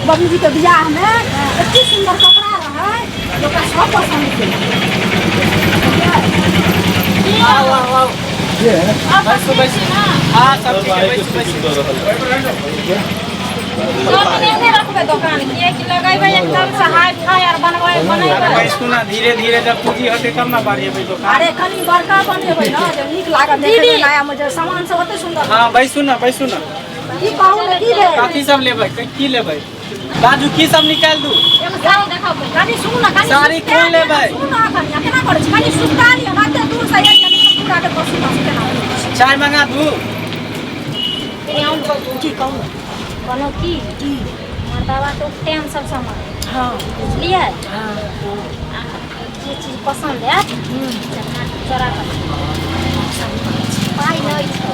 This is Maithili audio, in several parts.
बबली जी के बियाह में एते सुंदर कपड़ा रहै जे ओकरा सब पसंद केलक। आओ आओ आओ, बैसू बैसू। हाँ, सब ठीक है, बैसू बैसू। सब दिन नहि रखबै दोकान, किएकि लगेबै एकदम से हाई फाई आर बनबै बनेबै। बैसू ना धीरे धीरे, जब पूंजी होतै तब ना बढ़ेबै दोकान। अरे कनी बड़का बनेबै ने जे नीक लागत देखैमे। दीदी। नया मे जे सामान सब ओते सुंदर। हाँ, बैसू ना बैसू ना। की कहू ने, की भेल? कथी सब लेबै? की लेबै बाजू, की सब निकालि दू? एगो साड़ी देखाउ पहिले। कनी सुनू ने, कनी साड़ी सुस्ता कोन लिअ ने, लेबै? सुनू ने, कनिया केना करै छी, कनी सुस्ता लिअ ने, एते दूर से आयल कनी पूरा के पसीना से केना होइ छै। चाय मंगा दू? की कहू? कहलहुँ की की? मर्दाबा तऽ उपटाएम सब सामान। बुझलियै? हाँ। आ जे चीज पसन्द आयत से हमरा चोरा कऽ पाइ नहि छै।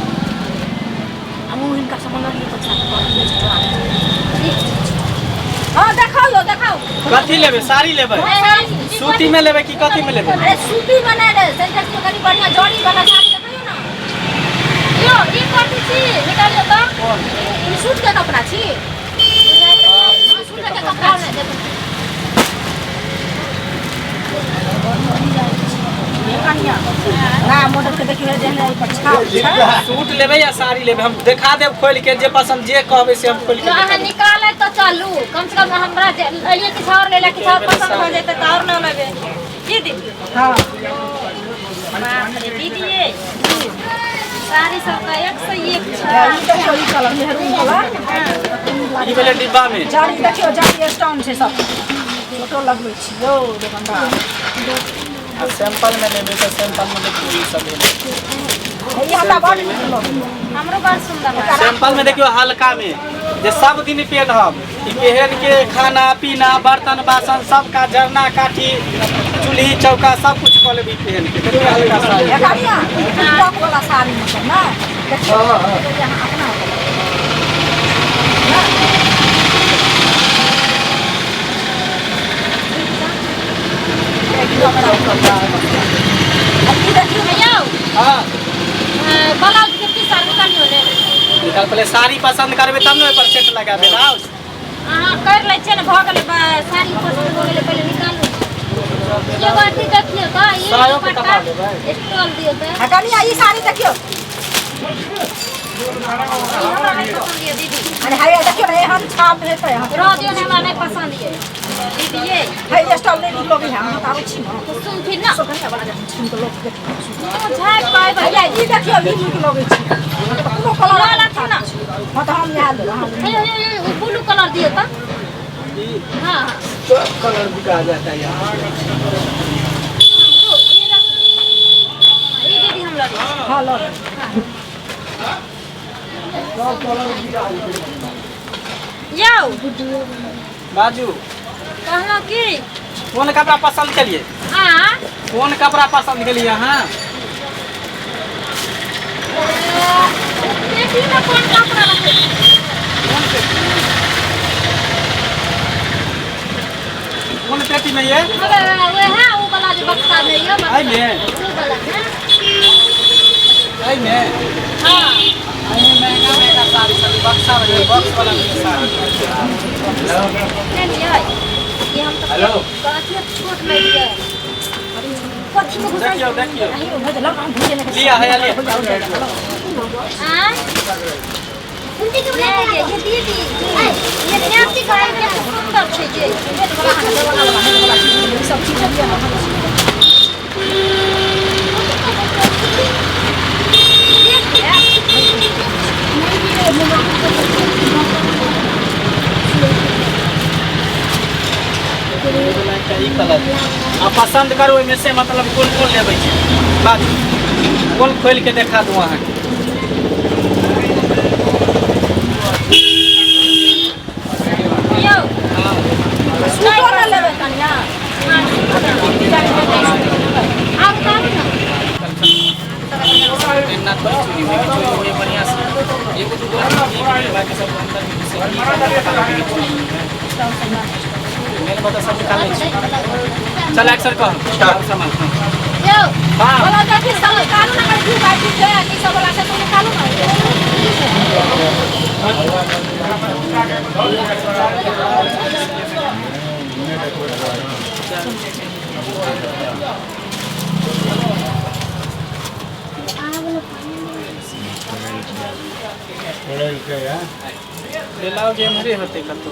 हमहूँ हिनका से मंगलियै पैसा तऽ कहलियै जे चोरा कऽ। ठीक। हाँ, देखाउ यौ, देखाउ। कथी लेबै? साड़ी लेबै? सूती में लेबै कि कथी में लेबै? अरे सूती में नहि रे, सेंटेक्स में कनी बढ़िया जड़ी वाला साड़ी देखियौ ने। यौ, ई कथी छी? निकालियौ तऽ। कोन? ई सूट के कपड़ा छी। हाँ, सूट के कपड़ा नहि देखू। कनिया, नया मॉडल के देखियौ, जेहन एहि पर छाप छै। सूट लेबै या साड़ी लेबै? हम देखा देब खोलि के, जे पसंद जे कहबै से हम खोलि के अहाँ देखा देब। निकालै तऽ चलू, कम से कम हमरा जे एलियै किछु आओर लै लए, किछु आओर पसन्द भऽ जेतै तऽ आओर लऽ लेबै की दीदी? हाँ। बाप रे दीदी, ये साड़ी सब तऽ एक से एक छै। ई देखियौ, ई कलर मेहरून कलर। ई भेलै डिब्बा में। जड़ी देखियौ, जड़ी स्टोन छै सब, फोटो लगबै छी यौ दोकानदार। आ सैंपल में लेबै तऽ सैंपल में देखियौ, ई सब भेलै। ई हमरा बड़ नीक लगैए। हमरो बड़ सुन्दर लागल। सैंपल में देखियौ, हल्का में जे सब दिन पेनहब। ई पहन के खाना पीना, बर्तन बासन सब का, जरना काठी, चूल्ही चौका सब कुछ कऽ लेबै ई पहन के। कते हल्का साड़ी। ए कनिया, ई पीकॉक वाला साड़ी मतलब ने देखियौ जे अहाँ अपना ने। आ ई देखियौ। यौ। हाँ। ब्लाउज के पीस आर निकालियौ ने। निकाल, पहले साड़ी पसंद करबै तब ने ओहि पर सेट लगाबै ब्लाउज। अहाँ कर लै छियै ने, भऽ गेलै, साड़ी पसन्द भऽ गेलै। पहिले निकालू, एगो अथी देखियौ तऽ ई सायो के दुपट्टा कपड़ा लेबै? स्टॉल दियौ तऽ। आ कनिया, ई साड़ी देखियौ। ई हमरा नहि पसन्द यऽ दीदी। अरे हाय, देखियौ ने, एहन छाप हेतै अहाँ? रह दियौ ने, हमरा नहि पसन्द यऽ दीदी ये। है, स्टॉल नहि नीक लगै है, अहाँ तऽ आबै छी ने। तऽ सुनथिन ने। सब कनिया वाला जे छीन के लोक देखियौ। मुँह झाँपि पाबै। भैया, ई देखियौ, ई नीक लगै छै, कोनो कलर। लऽ लेथिन ने। हाँ, तऽ हम इएह लेब, अहाँ लेब। हे हे हे, ओ ब्लू कलर दियौ तऽ। हाँ। सब कलर बिका जाता है यहाँ। ई रख, ई दीदी, हम लऽ लै छी। हाँ, लऽ लेब। यौ। बाजू। कहलहुँ की? कोन कपड़ा पसंद केलिए? आ कोन कपड़ा पसंद केलिए अहाँ? पेटीमे कोन कपड़ा रखै छी? कोन पेटी, कोन पेटी में ये? हवे वएह ओ वाला जे बक्सा में यऽ। एहिमे? ओ वाला है। एहिमे? हाँ। एहिमे महंगा महंगा साड़ी सब बक्सा में, बॉक्स वाला साड़ी। नहि लियै ई, हम तऽ हेलो। अथी छोट नहि लियै, कथी में घुसाइ? देखियौ देखियौ। अहियो भेजलक, हम भेजे नहि। लिअ, हैया लिअ। आँय नहि, ये दीदी, ये नापी करै के सुन्दर छै जे। नेट वाला अहाँके देवला वाला, नेट वाला चीज, ई सब चीज लिअ ने। देख ले। एकटा ई कलर आ पसंद करू ओहिमे से, मतलब कोन कोन लेबै छै बाजू, कोन खोलि के देखा दू अहाँके? यौ। सूटो ने लेबै कनिया? आब उतारू ने। एना थोड़ी चोरी होइ, चोरी होइ बढ़िआँ से, एगो दूगो ठीक भेल, बाकी सब अंदर में से चोरी मेन बात सब निकालै छी। चल, एक्सर कह सामान। यौ। हाँ। बोला देखी, सब निकालू ने, अगर 2 बाई 2 छै, ई सब वाला छै, तो निकालू ने। ब्लाउज एम्हरे होतै कतौ।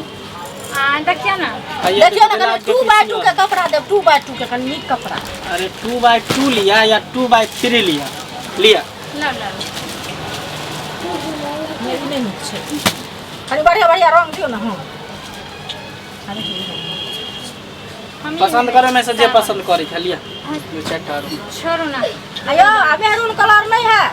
आ देखियौ ने। आ ये देखियौ ने, ब्लाउज कनि के 2 बाय पीस 2 लिअ। के कपड़ा देब, 2 बाय 2 के कनि नीक कपड़ा। अरे 2 बाय 2 लिया या 2 बाय 3 लिया? लिया। ल ल। नहि, ई नहि नीक छै, कनि बढ़िया बढ़िया रंग दियौ ने। हँ, आ देखियौ, ई रंग। हम ई पसंद करे में से जे पसंद करे छै लिया, दू चारि टा आरो। छोड़ू ना। आयो, आ मेरून कलर नहि है?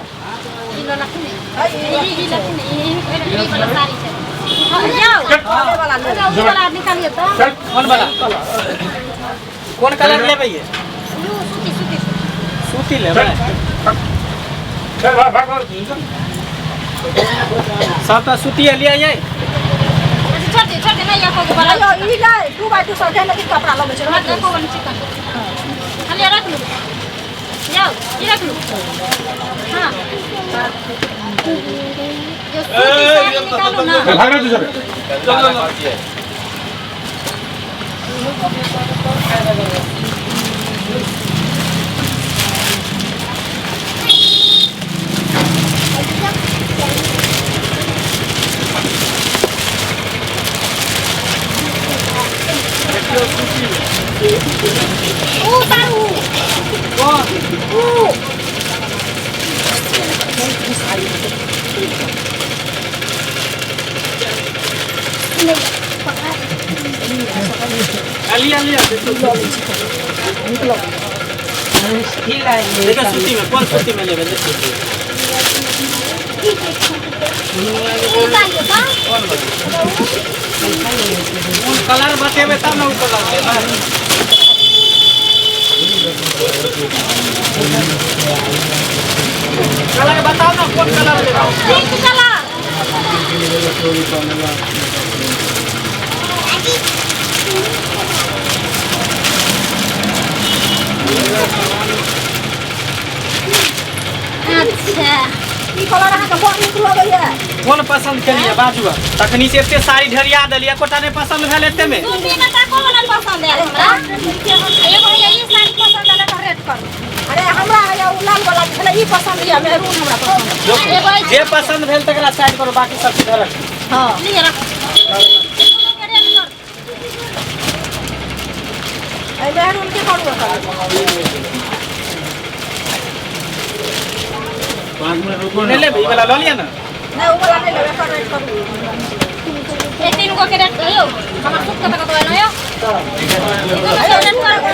ई ल लखनी। है, ई ई लखनी, ई ई वाला साड़ी छै। जाओ। वाले वाला ले। ओ वाला निकालिए तऽ। कोन वाला, कोन कलर लेबै ये? सूती, सूती। सूती लेबै? सबटा सूती लिया ये। अच्छा, छोड़ दे, छोड़ दे। नहीं, एको वाला। आयो, ई ले 2 बाय 2 सब के लेकिन कपड़ा लगै छै। रख, एको वाला चिकन खाली रख लू। जाओ, ई रख लू। हाँ, जो सूती साड़ी निकालू ना। ऊ तारू। कोन? ऊ। आ लिया, लिया। देखियौ सूती में, कोन सूती में लेबै देखियौ। ऊ निकालिए तऽ। कोन वाला, कोन कलर बतेबै तब ने ओ कलर लेबै। कलर बताउ ने, कोन कलर लेबै? Pink colour. अच्छा। ई कलर अहाँके बड़ नीक लगैया। कोन पसंद केलिए बाजू? तखनी से एते साड़ी ढेरिया देलियै, एकोटा नहि पसंद भेल एते में? सूती में तऽ एको वाला पसंद आयल हमरा। एगो हैया ई साड़ी पसंद आयल तऽ रेट करू। अरे, हमरा हैया उ लाल वाला छलै, ई पसंद यऽ, मेरून हमरा पसंद यऽ। एगो ई। जे पसंद भेल तकरा साइड करू, बाकी सब चीज धरक। हँ। लिअ, रखू। के रेट करू। एहि मेरून के करू एकर। नहि लेबै? ई वाला लऽ लिअ ने। नहि, उ वाला नहि लेबै, एकर रेट करू। ए तीन गो के रेट कहियौ। हमर सूत कतऽ कतऽ एलौ यौ? ई दुनू के रेट करू।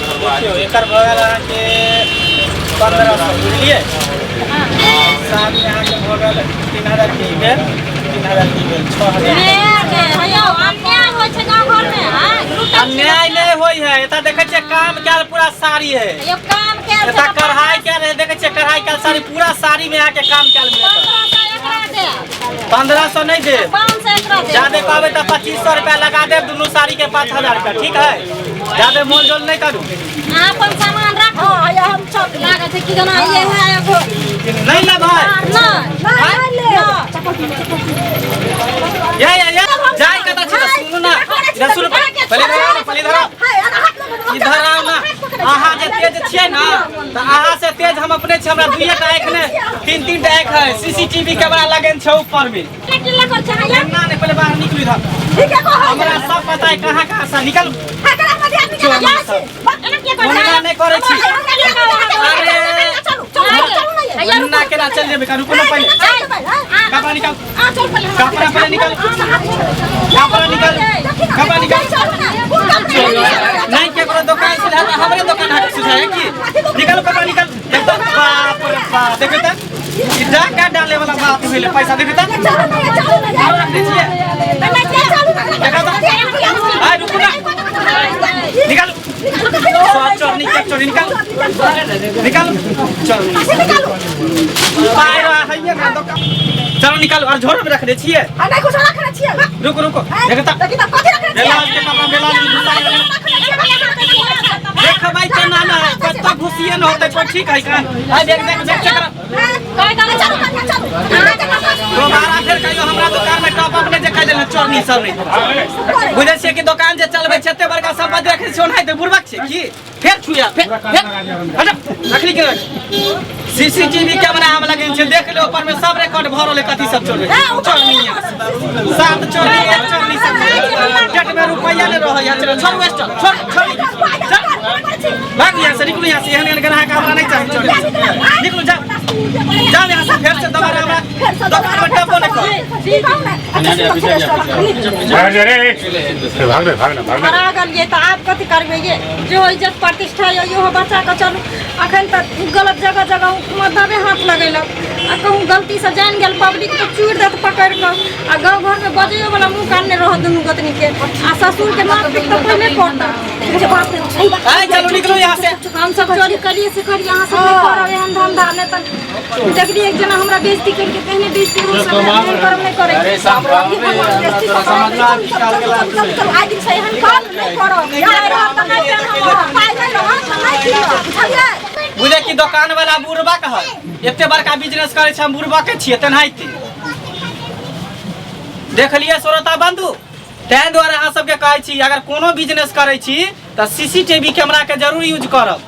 देखियौ, एकर भऽ गेल अहाँके 1500, बुझलियै? साड़ी अहाँके भऽ गेल 3000 के, ई भेल 3000 के, ई भेल 6000। हे यौ, अन्याय होइ छै गाँव घरमे, आँय? लूटै छै। अन्याय नहि होइ है, एतऽ देखै छियै काम कयल पूरा साड़ी है। यौ, काम कयल छै। एतऽ कढ़ाई कयल है, देखै छियै कढ़ाई कयल साड़ी, पूरा साड़ी में अहाँके काम कयल मिलत। 1500 एकरा देब। 1500 नहि देब। 500 एकरा देब। ज्यादे कहबै तऽ 2500 रुपया लगा देब, दुनू साड़ी के 5000 रुपया। ठीक है? ज्यादे मोल जोल नहि करू। अहाँ अपन सामान राखू। हँ, हैया हम चल। लागै छै कि जेना ये है एगो। नहि लेबै? नहि। नहि, नहि लेब। ये ये ये, जाय कतऽ छी तऽ सुनू ना, इधर सुनू, पहिले इधर आउ ने, पहिले इधर आउ। हाय, अरे हाथ लग। इधर आउ ना। अहाँ जे तेज छियै ना, तऽ अहाँ से तेज हम अपने छी। हमरा दुइये टा आँखि नहि, तीन तीन टा आँखि है। सीसीटीवी कैमरा लगेन छै ऊपर में। किल्ला कर छै यहाँ। ना नहि, पहिले बाहर निकलू इधर। ठीके कहै। हमरा सब पता है कहाँ कहाँ से निकल। एकरा मध्य आदमी के जाइ छी। एना किया करै मुन्ना नहि करै छी। अरे। चलू, चलू, चलू ने ये। मुन्ना केना चलि जेबै? रुकू ने पहिले। कपड़ा निकाल, कपड़ा पहिले निकाल, कपड़ा निकाल, कपड़ा निकाल। नहीं, केकरो दोकान सुझा तऽ हमरे दोकान हाथ सुझाए की? निकाल, कपड़ा निकाल। देख तऽ, बाप रे बाप, देखै तऽ, ई डाका डाले वाला बात भेलै। पैसा देखै तऽ, आरो रखने छियै। देखा तऽ, आइ रुकू ना, निकाल। चोरनी के चोरी, निकाल, निकाल चोरनी। पाय हइये ना दोकान। चलो निकालू, और झोरा में रखने छियै। रुको, रुको, देखै तऽ बेलाउज के कपड़ा, बेलाउज के घुसा देखबै केना ने, कतऽ घुसिए न होतै कोइ। ठीक है का? आइ देख, देख, देख, चेक कर। चलू कनिया चलू अहाँ जकाँ सासु दोबारा फेर कहियो हमरा दुकान में टॉप अप नहि जे कहि देलहुँ चोरनी सब नहि बुझै छियै कि दोकान जे चलबै छै एते बड़का सम्पत्ति रखने छै ओनाहिते बुड़बक छै की फेर छुया फेर फेर हट रखली के रख सीसीटीवी कैमरा हम लगेने छै देख ले ऊपर में सब रिकॉर्ड भऽ रहल है कथी सब चोर चोरनी सात चोरनी एक चोरनी सब पेट में रुपैया ले रहल है चलो छोड़ वेस्ट छोड़ छोड़ चल भाग यहाँ से निकलू यहाँ से एहन एहन ग्राहक हमरा नहीं चाही चोरी निकलू जाओ जाओ यहाँ से फेर से दोबारा हमरा दोकान में टपो नहीं कर भाग जा रे भाग ले भाग ना भाग ना मरा गेलियै तऽ आब कथी करबै ये जो इज्जत प्रतिष्ठा यऽ इहो बचा कऽ चलू अखन तऽ गलत जगह जगह मर्दबे हाथ लगेलक आ कहूँ गलतीसँ जानि गेल पब्लिक तऽ चूरि देत पकड़ि कऽ आ गाँव घरमे बजैयो वाला मुँह कान नहि रहत दुनू गोतनीके आ ससुरके मार पीट तऽ पहिले पड़त आइ चलू निकलू यहाँ से हम सब चोरी करिए से करिए अहाँ सब नहि करब एहन धंधा नहि तऽ देखलियै एक जना हमरा बेइज्जती केलकै तेहने बेइज्जती हम सब एहन करब नहि करै बुझे कि दोकान वाला बुढ़बा के है एते बड़का बिजनेस करे छै हम बुढ़बा के छियै तेनाहिते देखलियै श्रोता बंधु ताहि दुआरे अहाँ सबके कहै छी अगर कोनो बिजनेस करै छी तऽ सीसीटीवी कैमरा के जरूर यूज करब।